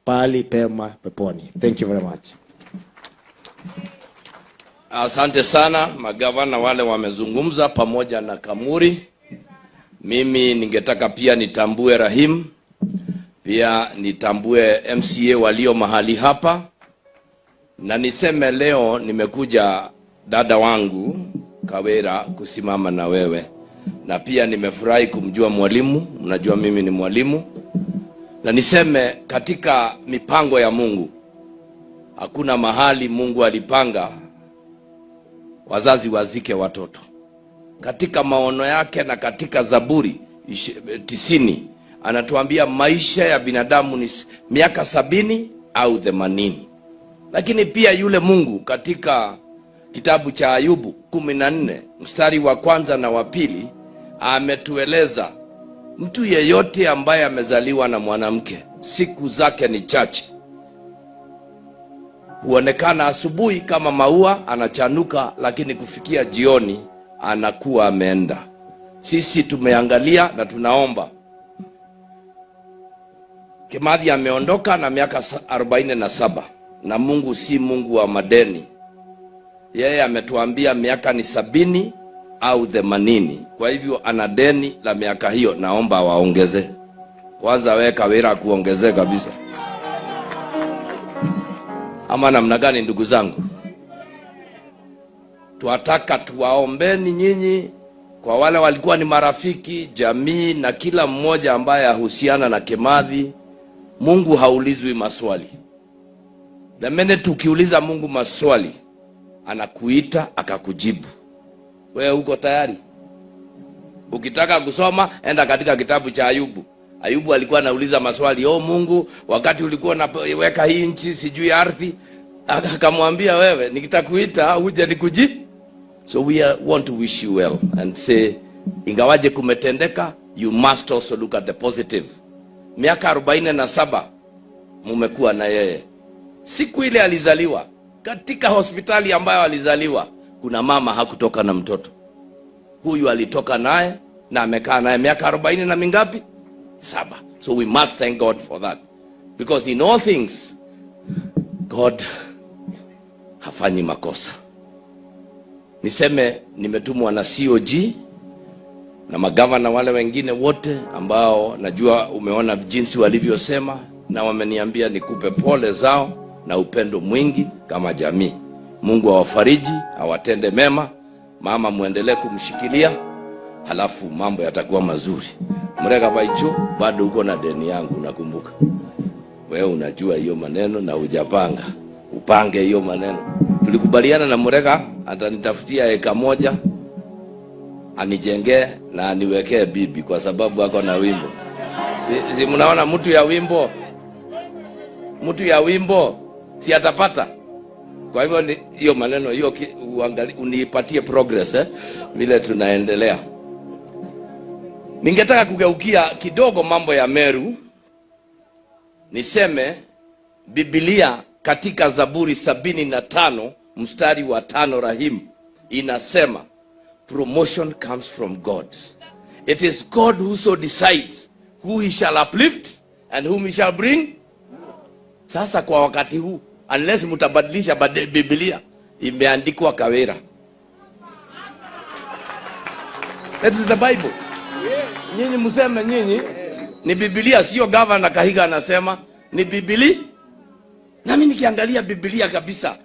pahali pema peponi. Thank you very much. Asante sana magavana wale wamezungumza pamoja na Kamuri. Mimi ningetaka pia nitambue Rahim, pia nitambue MCA walio mahali hapa, na niseme leo nimekuja dada wangu Kawira kusimama na wewe, na pia nimefurahi kumjua mwalimu. Mnajua mimi ni mwalimu, na niseme katika mipango ya Mungu hakuna mahali Mungu alipanga wazazi wazike watoto. Katika maono yake na katika Zaburi 90 anatuambia maisha ya binadamu ni miaka 70 au 80. Lakini pia yule Mungu katika kitabu cha Ayubu 14 mstari wa kwanza na wa pili ametueleza mtu yeyote ambaye amezaliwa na mwanamke siku zake ni chache, huonekana asubuhi kama maua anachanuka, lakini kufikia jioni anakuwa ameenda. Sisi tumeangalia na tunaomba. Kimathi ameondoka na miaka 47, na Mungu si Mungu wa madeni. Yeye ametuambia miaka ni 70 au 80. Kwa hivyo ana deni la miaka hiyo, naomba waongeze. Kwanza we Kawira kuongezee kabisa. Ama namna gani, ndugu zangu? Twataka tuwaombeni nyinyi, kwa wale walikuwa ni marafiki, jamii na kila mmoja ambaye ahusiana na Kimathi. Mungu haulizwi maswali. The minute ukiuliza Mungu maswali, anakuita akakujibu. Wewe uko tayari? Ukitaka kusoma, enda katika kitabu cha Ayubu. Ayubu alikuwa anauliza maswali, oh Mungu, wakati ulikuwa unaweka hii nchi sijui ardhi, akamwambia wewe, nikitakuita uje nikuji. So we want to wish you well and say, ingawaje kumetendeka, you must also look at the positive. Miaka 47 mumekuwa na yeye. Siku ile alizaliwa katika hospitali ambayo alizaliwa, kuna mama hakutoka na mtoto. Huyu alitoka naye na amekaa naye miaka 40 na mingapi? 7. So we must thank God for that. Because in all things, God hafanyi makosa. Niseme nimetumwa na COG na magavana wale wengine wote ambao najua umeona jinsi walivyosema, na wameniambia nikupe pole zao na upendo mwingi kama jamii. Mungu awafariji, awatende mema. Mama muendelee kumshikilia, halafu mambo yatakuwa mazuri. Mrega Baicho, bado uko na deni yangu, nakumbuka. Wewe unajua hiyo maneno na hujapanga. Upange hiyo maneno. Tulikubaliana na Murega atanitafutia eka moja anijengee na aniwekee bibi, kwa sababu ako na wimbo. Si mnaona mtu ya wimbo, mtu ya wimbo si atapata? Kwa hivyo ni hiyo maneno hiyo, unipatie progress vile tunaendelea. Ningetaka kugeukia kidogo mambo ya Meru. Niseme Biblia katika Zaburi 75 mstari wa 5 Rahim inasema promotion comes from God. It is God who so decides who he shall uplift and whom he shall bring. Sasa kwa wakati huu, unless mtabadilisha Biblia, imeandikwa Kawira. That is the Bible. Nyinyi mseme nyinyi ni Biblia, sio Governor Kahiga anasema ni Biblia. Nami nikiangalia Biblia kabisa,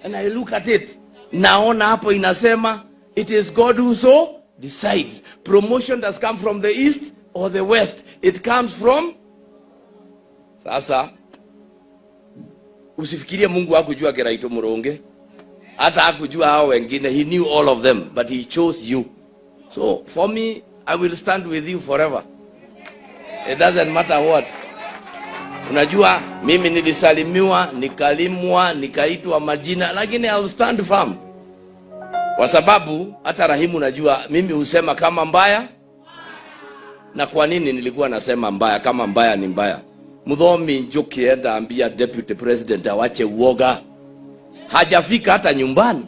and I look at it, naona hapo inasema it is God who so decides. Promotion does come from the east or the west. It comes from. Sasa usifikirie Mungu hakujua Kiraito Murungi, hata hakujua hao wengine. He knew all of them, but he chose you. So for me, I will stand with you forever. It doesn't matter what. Unajua mimi nilisalimiwa, nikalimwa, nikaitwa majina, lakini I'll stand firm. Kwa sababu hata Rahimu najua mimi husema kama mbaya. Na kwa nini nilikuwa nasema mbaya kama mbaya ni mbaya? Muthomi Njuki enda ambia deputy president awache uoga. Hajafika hata nyumbani.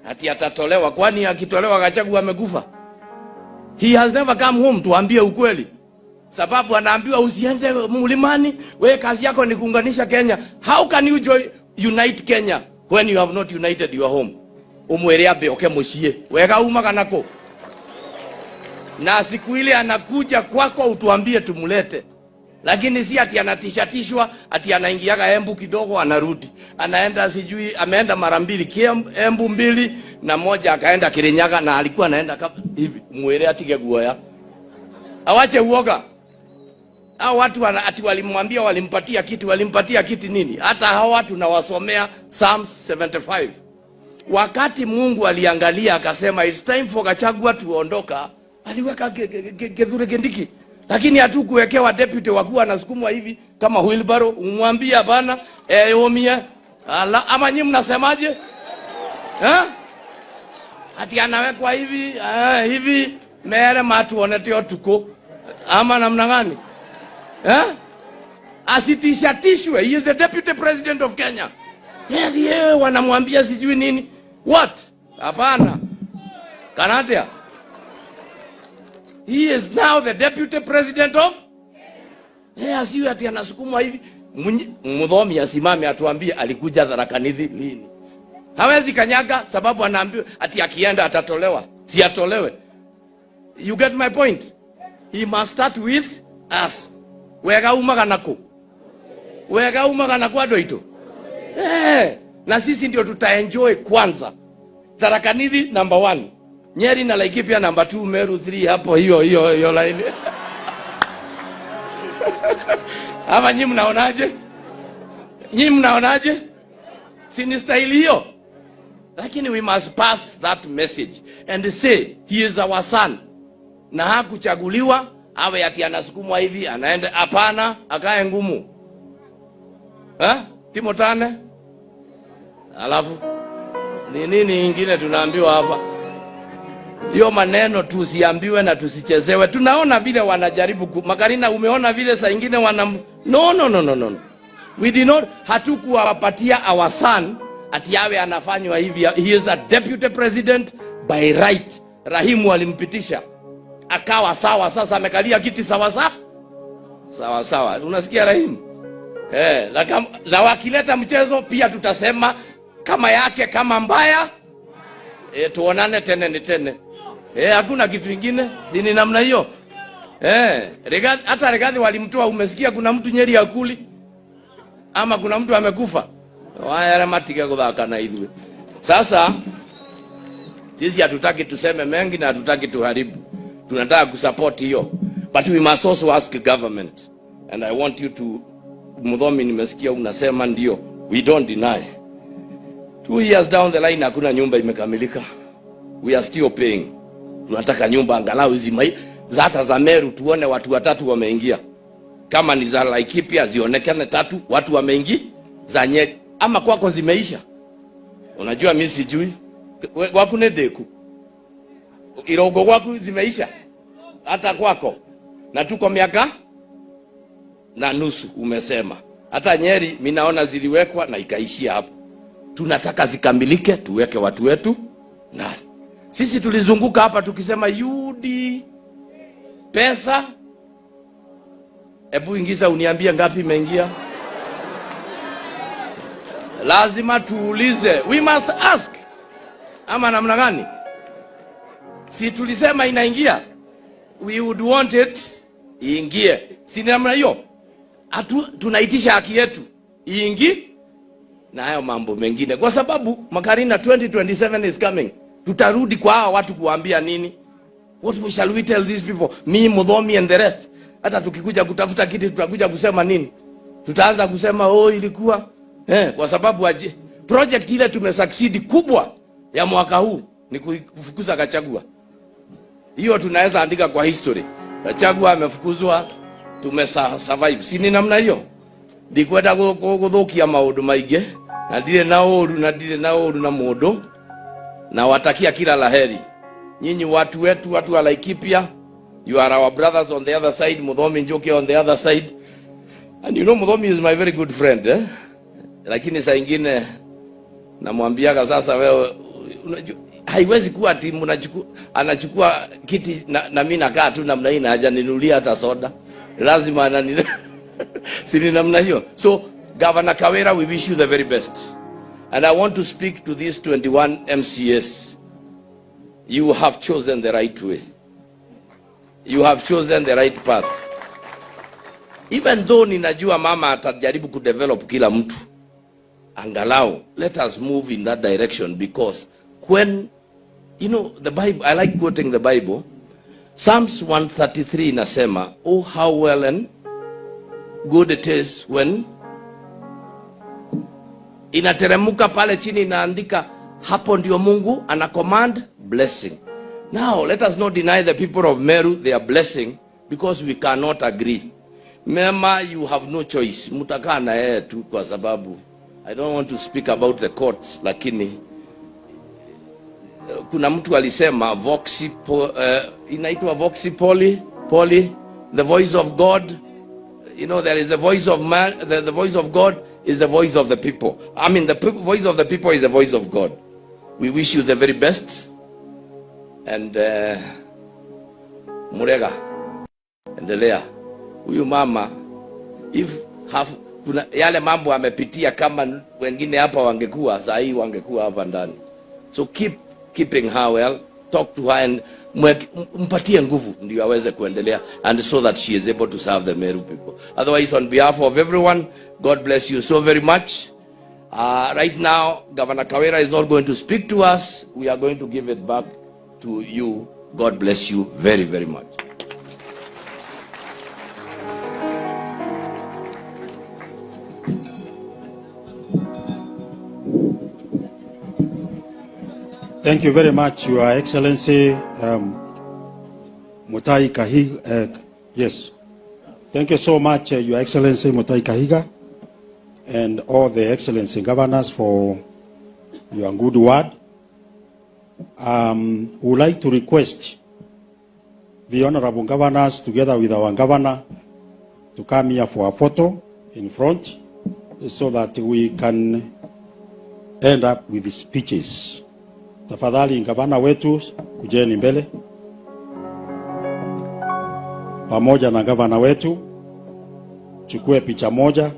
Ati atatolewa, kwani akitolewa Gachagua amekufa? He has never come home, tuambie ukweli. Sababu anaambiwa usiende mlimani, wewe kazi yako ni kuunganisha Kenya. How can you join, unite Kenya when you have not united your home? Umwere ambe oke muciĩ wega umaga nako, na siku ile anakuja kwako utuambie tumulete, lakini si ati anatishatishwa ati anaingiaga Embu kidogo anarudi, anaenda sijui ameenda mara mbili Embu mbili na moja akaenda Kirinyaga, na alikuwa anaenda hivi. Mwere atige guoya, awache uoga. Hao watu ati walimwambia walimpatia kiti, walimpatia kiti nini? Hata hao watu nawasomea Psalms 75. Wakati Mungu aliangalia akasema it's time for Gachagua tuondoka, aliweka Kithure Kindiki, lakini hatukuwekewa deputy wakuwa anasukumwa hivi kama wheelbarrow. Umwambie hapana, omie ala, ama nyinyi mnasemaje eh? Ati anawekwa hivi hivi mere matuonete utuku ama namna gani eh? Asitishatishwe, he is the deputy president of Kenya. Yeah, wanamwambia sijui nini what? Hapana, Kanatia, he is now the deputy president of, yeah, asiwe ati anasukumwa hivi. Muthomi asimame atuambie alikuja Tharaka Nithi lini. Hawezi kanyaga sababu anaambiwa ati akienda atatolewa. Si atolewe. You get my point? He must start with us. Wega umaga nako. Wega umaga na kwa andũ aitũ. Eh, na sisi ndio tutaenjoy kwanza. Tharaka Nithi number 1. Nyeri na Laikipia number 2, Meru 3 hapo hiyo hiyo hiyo line. Ama nyinyi mnaonaje? Nyinyi mnaonaje? Si ni style hiyo? Lakini we must pass that message and say he is our son. Na hakuchaguliwa awe ati anasukumwa hivi anaenda, hapana, akae ngumu. Eh? Timotane? Alafu ni nini ingine tunaambiwa hapa? Hiyo maneno tusiambiwe na tusichezewe. Tunaona vile wanajaribu Makarina, umeona vile saa ingine wana no, no, no, no, no. We did not, hatukuwapatia our son ati awe anafanywa hivi. He is a deputy president by right. Rahimu alimpitisha akawa sawa, sasa amekalia kiti sawa sawa sawa sawa. Unasikia Rahimu? Eh, na wakileta mchezo pia tutasema kama yake kama mbaya. Eh, tuonane tene ni tene. Eh, hakuna kitu kingine, si ni namna hiyo? Eh, Rigathi, hata Rigathi walimtoa, umesikia kuna mtu Nyeri akuli ama kuna mtu amekufa? Waya matige guthaka na ithuĩ. Sasa sisi hatutaki tuseme mengi na hatutaki tuharibu. Tunataka kusupport hiyo. But we must also ask government. And I want you to, Muthomi, nimesikia unasema ndio. We don't deny. 2 years down the line hakuna nyumba imekamilika. We are still paying. Tunataka nyumba angalau hizi hata za Meru tuone watu watatu wameingia. Kama ni za Laikipia zionekane tatu watu wameingia, za Nyeri ama kwako zimeisha. Unajua mimi sijui. Waku nĩ ndĩku. Irongo gwaku zimeisha. Hata kwako. Na tuko miaka na nusu umesema. Hata Nyeri mimi naona ziliwekwa na ikaishia hapo. Tunataka zikamilike tuweke watu wetu ndani. Sisi tulizunguka hapa tukisema UD pesa. Hebu ingiza uniambie ngapi imeingia. Lazima tuulize. We must ask. Ama namna gani? Si tulisema inaingia? We would want it iingie. Si namna hiyo? Tunaitisha haki yetu iingie na hayo mambo mengine. Kwa sababu Makarina 2027 is coming. Tutarudi kwa hawa watu kuambia nini? What shall we tell these people? Me, Muthomi and the rest. Hata tukikuja kutafuta kiti tutakuja kusema nini? Tutaanza kusema oh ilikuwa kwa sababu project ile tumesucceed kubwa ya mwaka huu ni kufukuza Gachagua. Hiyo tunaweza andika kwa history. Gachagua amefukuzwa, tumesurvive. Si ni namna hiyo? Ndikwenda guthukia maundu maingi na ndirĩ na ũru na ndirĩ na ũru na mũndũ, na watakia kila laheri nyinyi watu wetu, watu wa Laikipia. You are our brothers on the other side, Muthomi Njuki on the other side. And you know Muthomi is my very good friend, eh? Lakini saa ingine namwambiaga sasa wewe unajua haiwezi kuwa ati anachukua kiti na mimi nakaa tu namna hii na hajaninunulia hata soda. Lazima anani si ni namna hiyo. So Governor Kawira, we wish you the very best. And I want to speak to these 21 MCS. You have chosen the right way. You have chosen the right path. Even though ninajua mama atajaribu kudevelop kila mtu, angalau let us move in that direction, because when you know the Bible, I like quoting the Bible. Psalms 133 inasema, oh how well and good it is when inateremuka pale chini inaandika, hapo ndio Mungu ana command blessing. Now let us not deny the people of Meru their blessing because we cannot agree. Mema, you have no choice. Mutakaa na yeye tu kwa sababu I don't want to speak about the courts, lakini kuna mtu alisema voxi inaitwa voxi poli poli, the voice of God. You know, there is the voice of man, the voice of God is the voice of the people. I mean, the voice of the people is the voice of God. We wish you the very best. And Murega, endelea. Huyu mama, if have, kuna yale mambo amepitia, kama wengine hapa wangekuwa, saa hii wangekuwa hapa ndani. So keeping her well, talk to her and mpatie nguvu ndio aweze kuendelea, and so that she is able to serve the Meru people. Otherwise, on behalf of everyone, God bless you so very much. Right now, Governor Kawira is not going to speak to us. We are going to give it back to you. God bless you very, very much. Thank you very much, Your Excellency, Mutahi Kahiga. Yes. Thank you so much, Your Excellency Mutahi Kahiga, and all the Excellency Governors for your good word. We would like to request the Honorable Governors, together with our Governor, to come here for a photo in front so that we can end up with the speeches. Tafadhali gavana wetu kujeni mbele pamoja na gavana wetu, chukue picha moja.